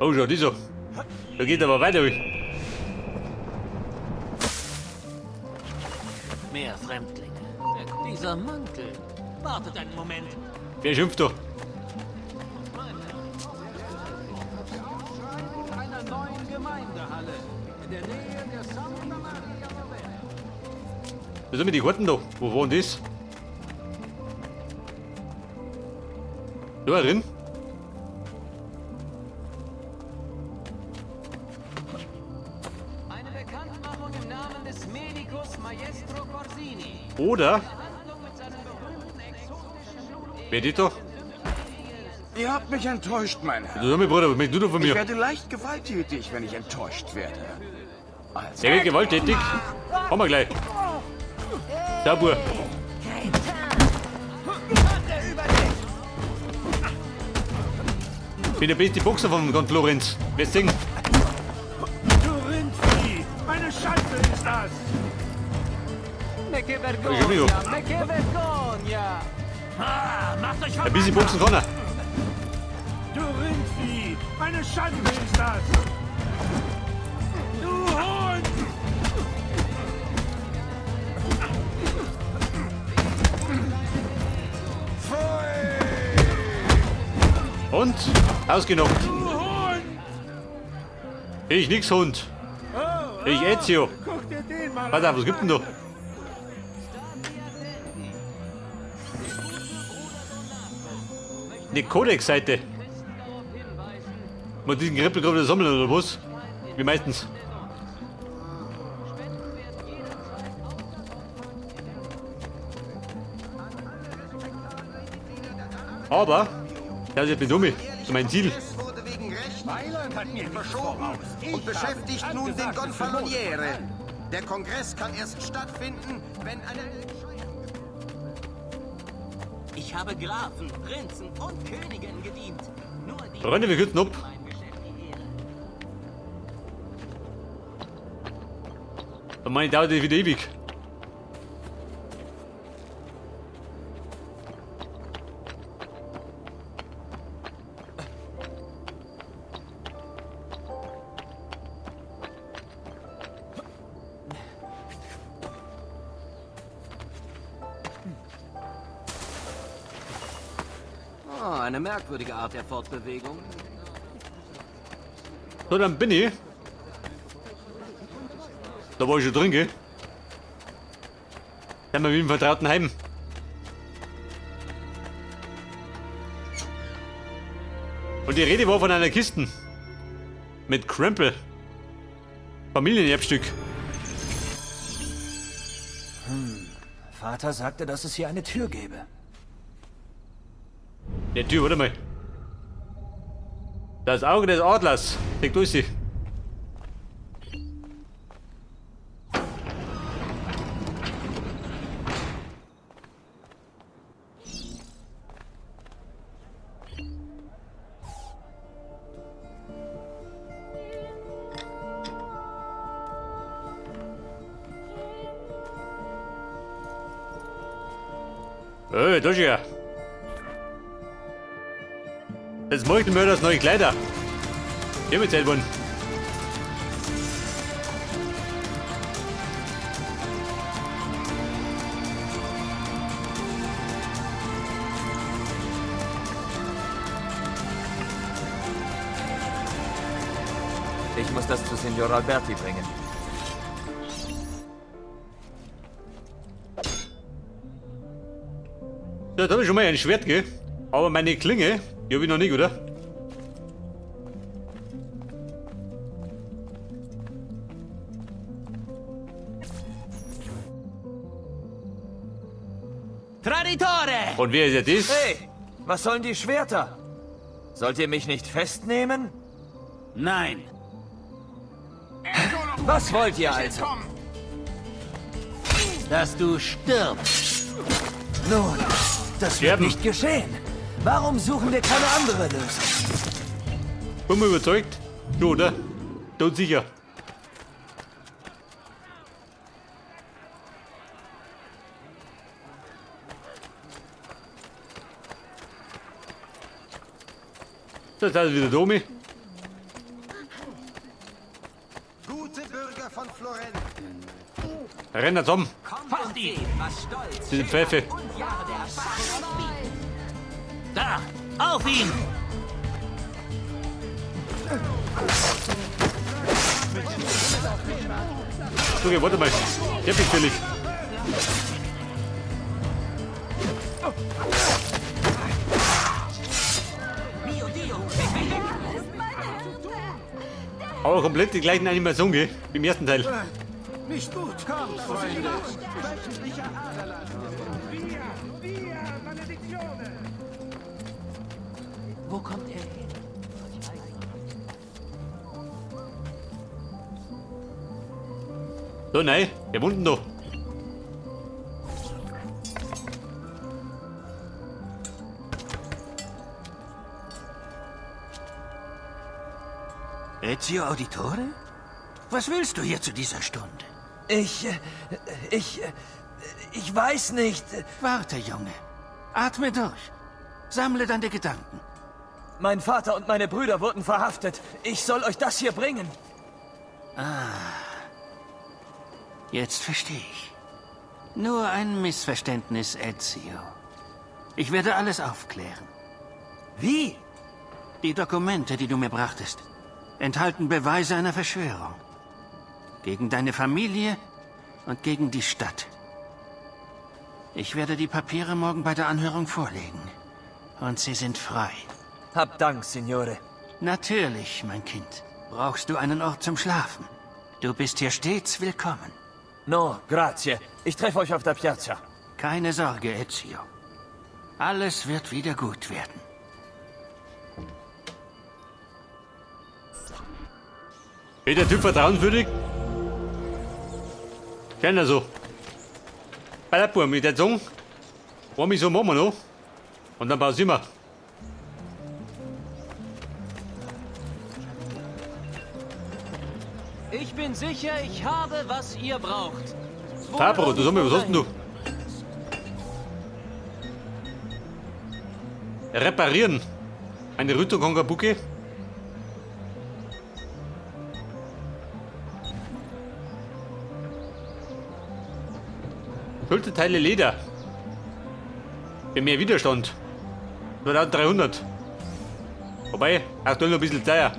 Oh, schau, die so. Da geht aber weiter. Mehr Fremdlinge. Dieser Mantel. Wartet einen Moment. Wer schimpft da? Was sind mit die Karten da? Wo waren das? Da drin? Eine Bekanntmachung im Namen des Medicus Maestro Corsini. Oder? Handlung mit seinen berühmten exotischen Blut. Wer die da? Ihr habt mich enttäuscht, mein Herr. Du mein Bruder, was möchtest du da von Ich mir? werde leicht gewalttätig, wenn ich enttäuscht werde. Also, Der wird gewalttätig. Haben wir gleich. Da, Bub. Bin der beste Boxer von Gott Lorenz. Wer singen? Du Rindvieh! Eine Schande ist das! Me che Ich hab vergogna, me che vergogna! Ah, macht euch Ein bisschen boxen kann er. Du Rindvieh! Eine Schande ist das! Du Hund! Und? Ausgenockt. Du Hund! Ich nix, Hund. Oh, Ich Ezio. Guck dir den mal Pass auf, was gibt denn da? Eine Codex-Seite. Mal diesen Krippel gerade wieder sammeln oder was? Wie meistens. Aber, das ist jetzt dumm. Zu meinem Ziel. Es wurde wegen rechtlichen Mailand hat mir nichts verschoben voraus. Ich und beschäftigt habe nun den gesagt, es ist Gonfaloniere. Der Kongress kann erst stattfinden, wenn eine Entscheidung Ich habe Grafen, Prinzen und Königen gedient. Nur die Freunde, wir könnten ab. mein Geschäft die Ehre. Dann meine ich, dauert das wieder ewig. Oh, eine merkwürdige Art der Fortbewegung. So, dann bin ich. Da war ich schon drin, gell? Dann wir wie im vertrauten Heim. Und die Rede war von einer Kiste. Mit Krempel. Familienerbstück. Vater sagte, dass es hier eine Tür gäbe. Der Tür, warte mal. Das Auge des Adlers. Leg durch sie. Ey, da ist ja. Das Meuchelmörders neue Kleider. Hier mit Selborn. Ich muss das zu Signor Alberti bringen. So, da habe ich schon mal ein Schwert, gell? Aber meine Klinge, die habe ich noch nicht, oder? Traditore! Und wer ist ja das? Hey, was sollen die Schwerter? Sollt ihr mich nicht festnehmen? Nein. Was wollt ihr also? Dass du stirbst. Nun, das wird Sterben. nicht geschehen. Warum suchen wir keine andere Lösung? Bin mir überzeugt. Du, oder? Tot sicher. So, jetzt ist wieder Domi. Renn da zusammen. Kommt und seht, was Stolz Diese Pfeife. und Jahre der Erfahrung bieten. Da! Auf ihn! Okay, warte mal. Ich hab dich völlig. Mio Dio! Weg, weg, weg! Aber komplett die gleichen Animationen, gell? Wie im ersten Teil. Nicht gut. Kommt, Freunde. Wöchentlicher Aderlass. Via, via, Maledizione. Wo kommt er hin? So, nein. Wer wohnt denn da? Ezio Auditore? Was willst du hier zu dieser Stunde? Ich weiß nicht. Warte, Junge. Atme durch. Sammle deine Gedanken. Mein Vater und meine Brüder wurden verhaftet. Ich soll euch das hier bringen. Ah. Jetzt verstehe ich. Nur ein Missverständnis, Ezio. Ich werde alles aufklären. Wie? Die Dokumente, die du mir brachtest, enthalten Beweise einer Verschwörung. Gegen deine Familie und gegen die Stadt. Ich werde die Papiere morgen bei der Anhörung vorlegen. Und sie sind frei. Hab Dank, Signore. Natürlich, mein Kind. Brauchst du einen Ort zum Schlafen? Du bist hier stets willkommen. No, grazie. Ich treffe euch auf der Piazza. Keine Sorge, Ezio. Alles wird wieder gut werden. Hey, der Typ vertrauenswürdig? Keiner so. Bei der Bub, mit der Zunge. Eine so machen wir noch. Und dann pausieren wir. Ich bin sicher, ich habe, was ihr braucht. Fabro, du sag mal, was hast denn du? Reparieren. Eine Rüstung kann kaputt gehen. Schulterteile Leder. Für mehr Widerstand. 2300. Wobei, aktuell noch ein bisschen teuer.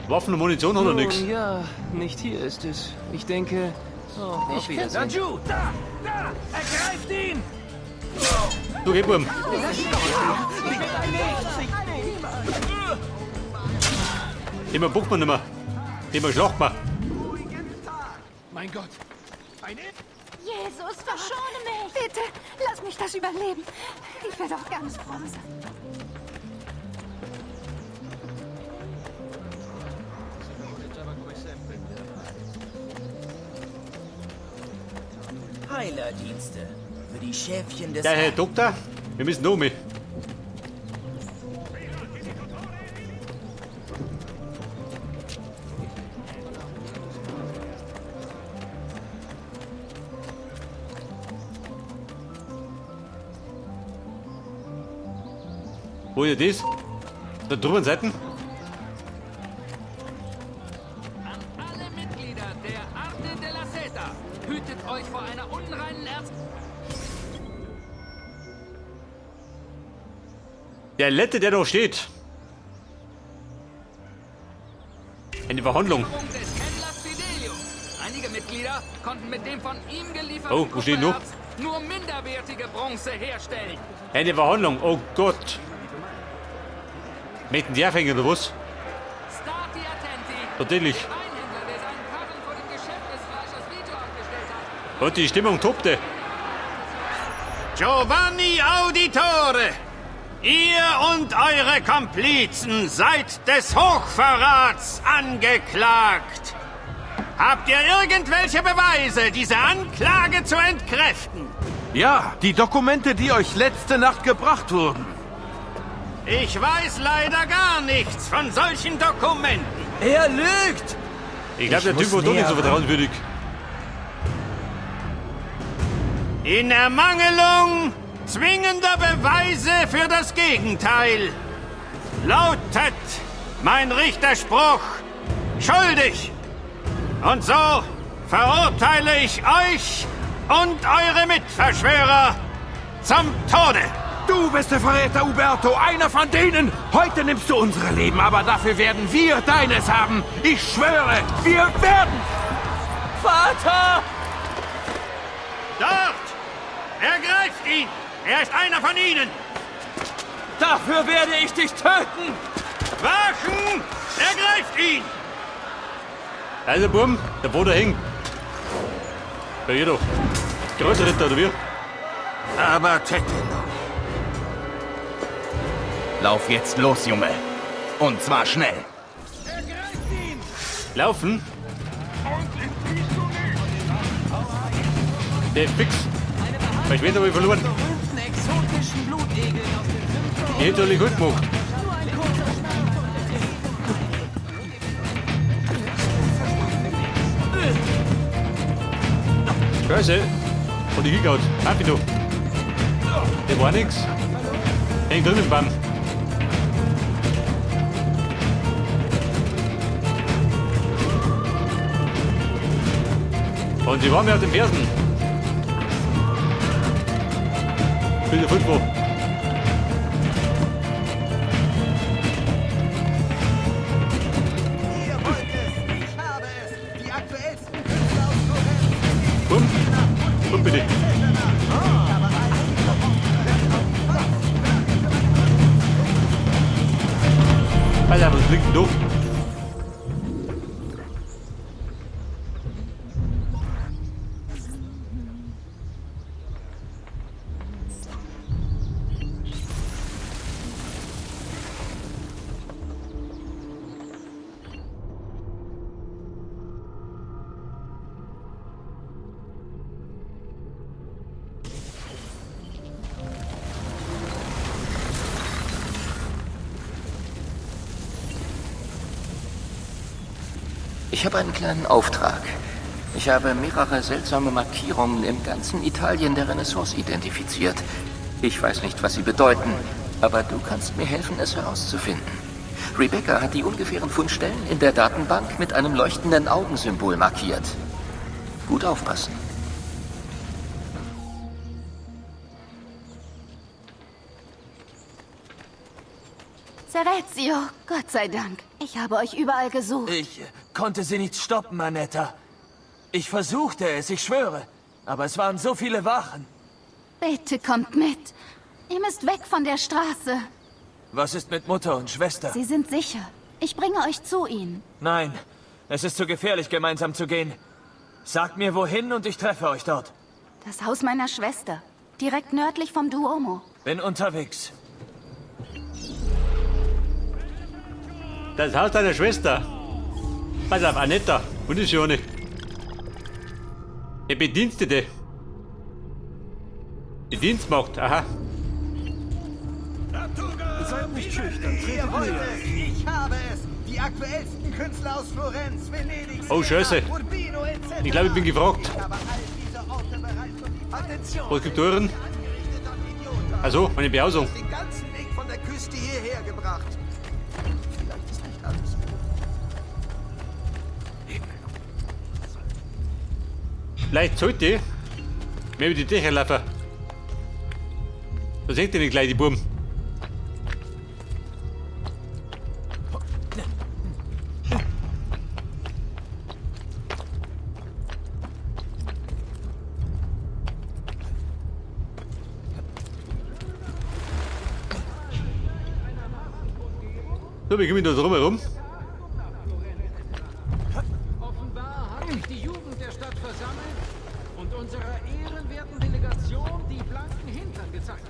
Waffen und Munition hat er nichts. Ja, nicht hier ist es. Ich denke... Oh, auf Wiedersehen. Laggiù, da, da, ergreift ihn! Du, geh, Burm. Immer bucht man nimmer. Immer schlacht man. Mein Gott. Ein Jesus, verschone mich! Bitte, lass mich das überleben. Ich werde auch ganz fromm sein. Heilerdienste für die Schäfchen des Ja, Herr Doktor, wir müssen noch mit. Wo ist das? Da drüben Seiten? An alle Mitglieder der Arte della Seta, hütet euch vor einer unreinen Erz... Der Lette, der da steht. Eine Verhandlung. Des Händlers Fidelio. Einige Mitglieder konnten mit dem von ihm gelieferten Oh, wo steht noch? Kupfererz nur minderwertige Bronze herstellen. Eine Verhandlung, oh Gott. Möchten die aufhängen oder was? Stati attenti. Natürlich. Der Weinhändler, der seinen Karren vor dem Geschäft des Fleischers Vito abgestellt hat. Und die Stimmung tobte. Giovanni Auditore, ihr und eure Komplizen seid des Hochverrats angeklagt. Habt ihr irgendwelche Beweise, diese Anklage zu entkräften? Ja, die Dokumente, die euch letzte Nacht gebracht wurden. Ich weiß leider gar nichts von solchen Dokumenten. Er lügt! Ich glaube, der Typ war doch nicht so vertrauenswürdig. In Ermangelung zwingender Beweise für das Gegenteil lautet mein Richterspruch schuldig. Und so verurteile ich euch und eure Mitverschwörer zum Tode. Du bist der Verräter, Uberto, einer von denen. Heute nimmst du unsere Leben, aber dafür werden wir deines haben. Ich schwöre, wir werden. Vater! Dort! Ergreift ihn! Er ist einer von ihnen! Dafür werde ich dich töten! Wachen! Ergreift ihn! Also, Burm, der Bruder hängt. Bei ihr doch. Kreuzritter, oder wie? Aber Tetelo. Lauf jetzt los, Junge. Und zwar schnell. Laufen? Der ist fix. Weil später habe ich verloren. Die hätte alle gut gemacht. Scheiße. Und die hingehauen. Happy du. Der war nix. Häng drin im Baum. Und sie waren mir auf den Fersen. Bitte Football. Ihr wollt es, ich habe es. Die aktuellsten Künstler aus Florenz. Bumm. Bumm, bitte. Alter, was blinkt denn durch? Ich habe einen kleinen Auftrag. Ich habe mehrere seltsame Markierungen im ganzen Italien der Renaissance identifiziert. Ich weiß nicht, was sie bedeuten, aber du kannst mir helfen, es herauszufinden. Rebecca hat die ungefähren Fundstellen in der Datenbank mit einem leuchtenden Augensymbol markiert. Gut aufpassen. Serezio, Gott sei Dank. Ich habe euch überall gesucht. Ich konnte sie nicht stoppen, Annetta. Ich versuchte es, ich schwöre. Aber es waren so viele Wachen. Bitte kommt mit. Ihr müsst weg von der Straße. Was ist mit Mutter und Schwester? Sie sind sicher. Ich bringe euch zu ihnen. Nein, es ist zu gefährlich, gemeinsam zu gehen. Sagt mir, wohin und ich treffe euch dort. Das Haus meiner Schwester. Direkt nördlich vom Duomo. Bin unterwegs. Das Haus deiner Schwester. Pass auf, Anetta. Wunderschöne. Die Bedienstete. Die Dienstmacht, aha. Seid nicht schüchtern, Ihr tretet wollt näher. es, ich habe es. Die aktuellsten Künstler aus Florenz, Venedig, Oh, Scheiße. Siena, Urbino etc. Ich glaube, ich bin gefragt. Ich habe all diese Orte bereits und die Attention. Was gibt Touren? Also, meine Behausung. Den ganzen Weg von der Küste hierher gebracht. Vielleicht ist nicht alles gut. Vielleicht sollte ich mehr über die Dächer laufen. Da seht ihr nicht gleich die Burm. So, wir kommen da drumherum. Offenbar hat sich die Jugend der Stadt versammelt und unserer ehrenwerten Delegation die blanken Hintern gezeigt.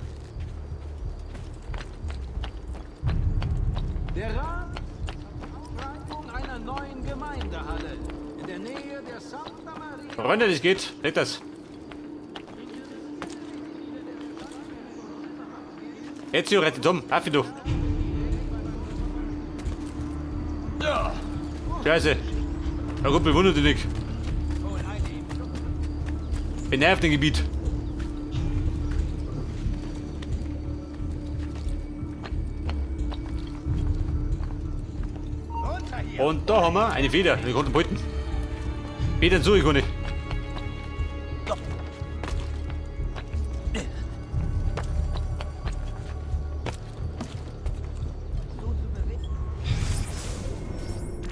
Der Rat hat die Ausschreibung einer neuen Gemeindehalle in der Nähe der Santa Maria. Freunde, das geht. Leg das. Ezio, rettet um. Affi, du. Scheiße. Na gut, bewundert dich nicht. Bin auf dem Gebiet. Und da haben wir eine Feder, die konnten beuten. Peter suche ich nicht.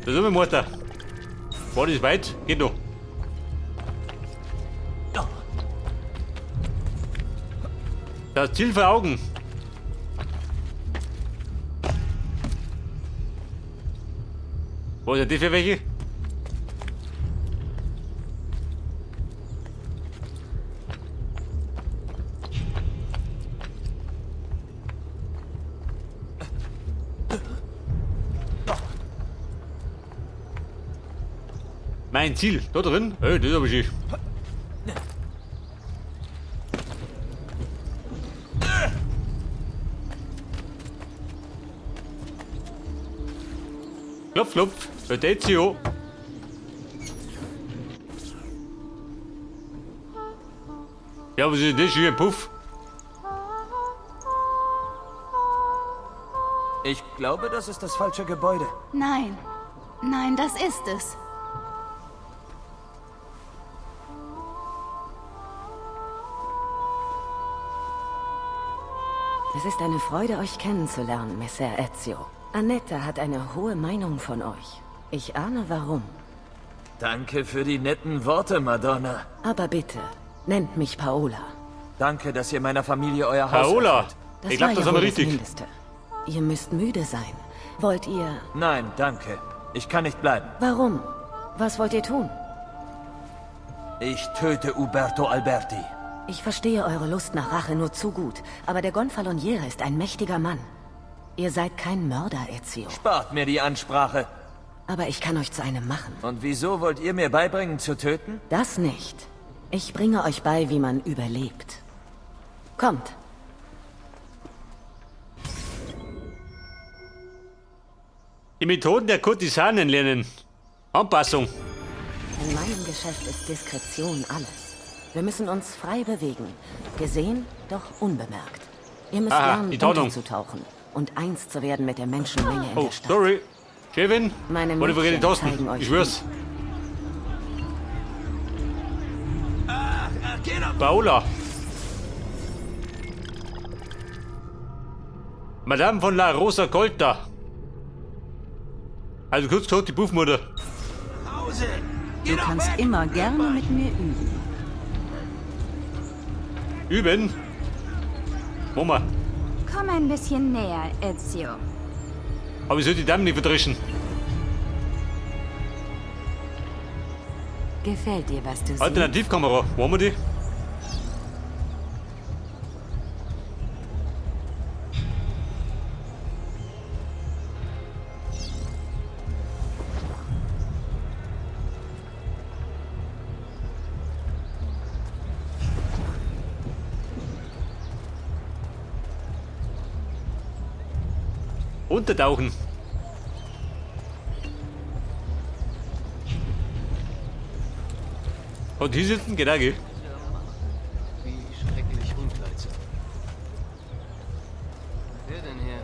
Das ist mein Mutter. War das weit? Geht noch. Das Ziel vor Augen. Was ist das für welche? Mein Ziel, da drin? Ey, das hab ich. Klopf, klopf. Ezio. Ja, was ist das hier? Ein Puff? Ich glaube, das ist das falsche Gebäude. Nein. Nein, das ist es. Es ist eine Freude, euch kennenzulernen, Messer Ezio. Annetta hat eine hohe Meinung von euch. Ich ahne, warum. Danke für die netten Worte, Madonna. Aber bitte, nennt mich Paola. Danke, dass ihr meiner Familie euer Haus Paola! öffnet. Das Ich glaube, war das ja haben wir wohl das richtig. Mindeste. Ihr müsst müde sein. Wollt ihr... Nein, danke. Ich kann nicht bleiben. Warum? Was wollt ihr tun? Ich töte Uberto Alberti. Ich verstehe eure Lust nach Rache nur zu gut, aber der Gonfaloniere ist ein mächtiger Mann. Ihr seid kein Mörder, Ezio. Spart mir die Ansprache. Aber ich kann euch zu einem machen. Und wieso wollt ihr mir beibringen zu töten? Das nicht. Ich bringe euch bei, wie man überlebt. Kommt. Die Methoden der Kurtisanen lernen. Anpassung. In meinem Geschäft ist Diskretion alles. Wir müssen uns frei bewegen. Gesehen, doch unbemerkt. Ihr müsst Aha, lernen, die Tarnung. unterzutauchen und eins zu werden mit der Menschenmenge in Oh, der Stadt. sorry. Chefin, Meine wollte vergeten Mädchen Tasten. zeigen euch Ich schwör's. Paola. Madame von La Rosa Colta. Also kurz gesagt, die Puffmutter. Du kannst immer gerne mit mir üben. Üben? Mama, Komm ein bisschen näher, Ezio. aber ich soll die Damen nicht verdreschen. Gefällt dir, was du siehst? Alternativkamera, wo haben wir die? Untertauchen. Und hier sitzen, genau, gell? Wie schrecklich unkleidsam. Wer denn hier?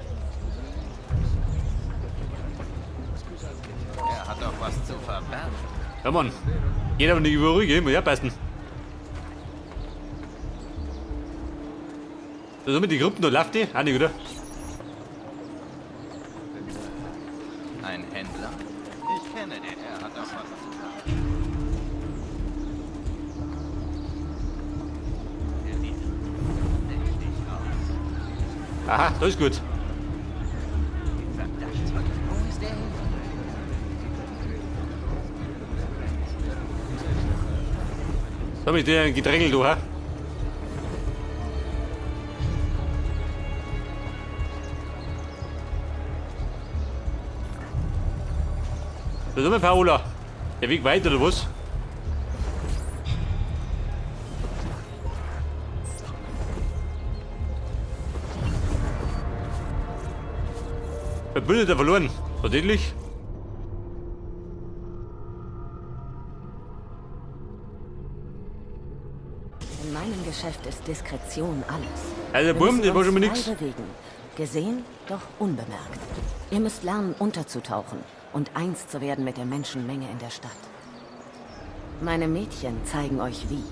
Er hat doch was zu verbergen. Ja, Mann. Geht aber nicht überall, gell? Muss ja passen. So, mit die Gruppen, da läuft die? Auch nicht, oder? Ein Händler? Ich kenne den. Er hat doch was zu verbergen. Er sieht verdächtig aus. Aha, das ist gut. Verdachtsvoll. Wo ist der hin? Da hab ich dir ein Gedrängel, du, ha? Da sind wir, Paola. Der Weg weit, oder was? Verbündeter verloren. Tatsächlich. In meinem Geschäft ist Diskretion alles. Also, Wir Burm, müssen das war uns schon mal frei nix. bewegen. Gesehen, doch unbemerkt. Ihr müsst lernen, unterzutauchen und eins zu werden mit der Menschenmenge in der Stadt. Meine Mädchen zeigen euch wie.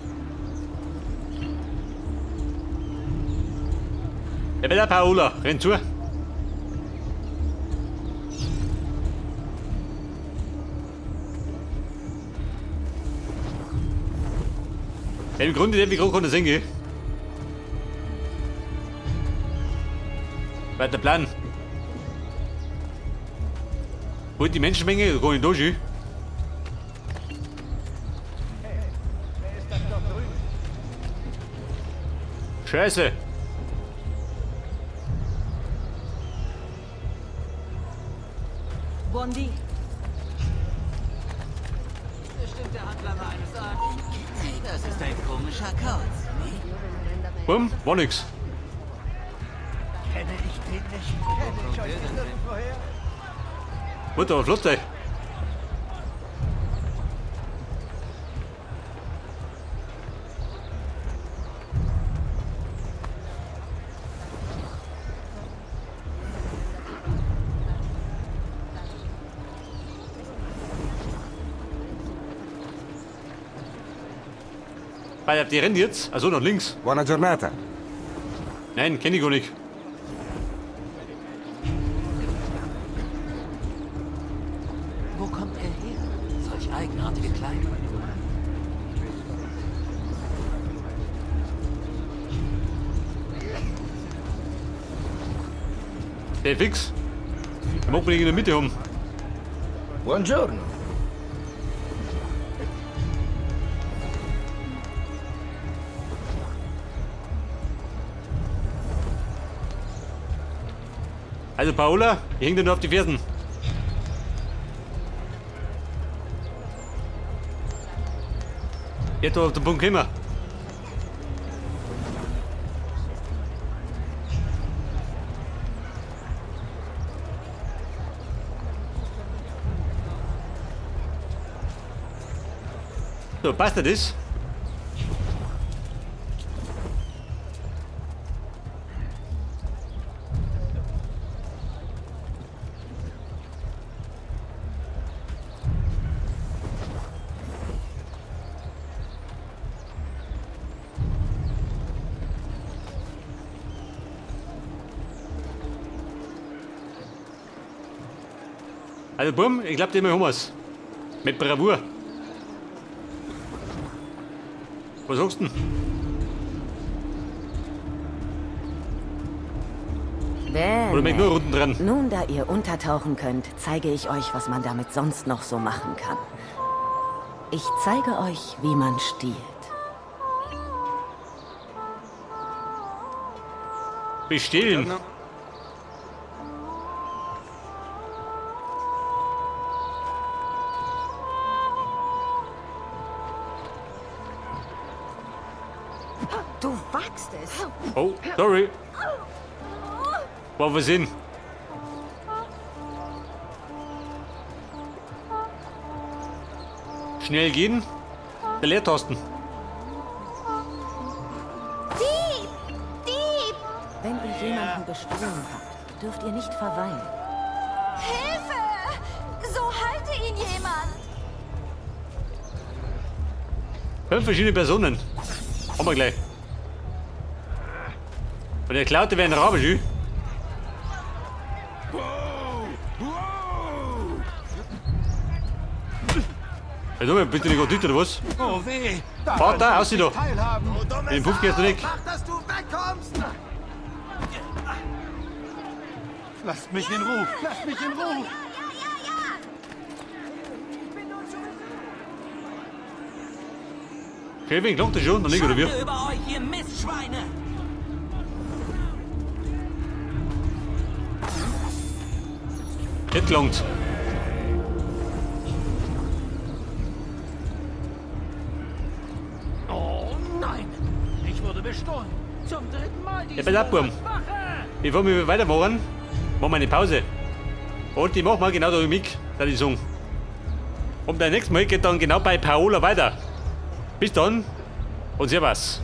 Ja, bitte, Paola, renn zu. Ja, im Grunde, der wie groß kann das hingehen. Weiter Plan. Holt die Menschenmenge, da kann ich durch. Scheiße. Bondi. Bestimmt der Handlanger eines Das ist ein komischer Kauz. Bumm, war nix. Kenne ich den nicht? Kenne ich euch nicht irgendwoher? Wurde aber flott, ey. Weil die rennt jetzt, also nach links. Buona giornata. Nein, kenn ich gar nicht. Wo kommt er her? Solch eigenartige Kleidung. Der fix. Der mag mich in der Mitte haben. Buongiorno. Also Paola, ich häng dir nur auf die Fersen. Jetzt auf den Punkt kommen. So, passt das? Also Bumm, ich glaub, dem haben wir's. Mit Bravour. Was sagst du denn? Bene. Oder mit nur unten dran? Nun, da ihr untertauchen könnt, zeige ich euch, was man damit sonst noch so machen kann. Ich zeige euch, wie man stiehlt. Bestehlen? Du wagst es. Oh, sorry. War Versehen. Schnell gehen. Der Leertasten. Dieb! Dieb! Wenn ihr jemanden bestohlen habt, dürft ihr nicht verweilen. Hilfe! So halte ihn jemand! 5 verschiedene Personen. Haben wir gleich. Und der klaute wäre ein Rabe, schü. Also, bitte nicht oder was? Oh weh! Vater, aussieht da. In den Puff gehst du nicht. Mach, dass du wegkommst! Lasst mich in Ruhe! Lasst mich in Ruhe! Kevin, klopft das schon? Noch nicht, oder wie? Schande über euch, ihr Mistschweine! Jetzt langt's. Oh nein! Ich wurde bestohlen. Zum dritten Mal Ja, pass auf, Burm. Bevor wir weitermachen, machen wir eine Pause. Und die machen wir genau da mit, da ich sagen. Und beim nächsten Mal geht dann genau bei Paola weiter. Bis dann und Servus.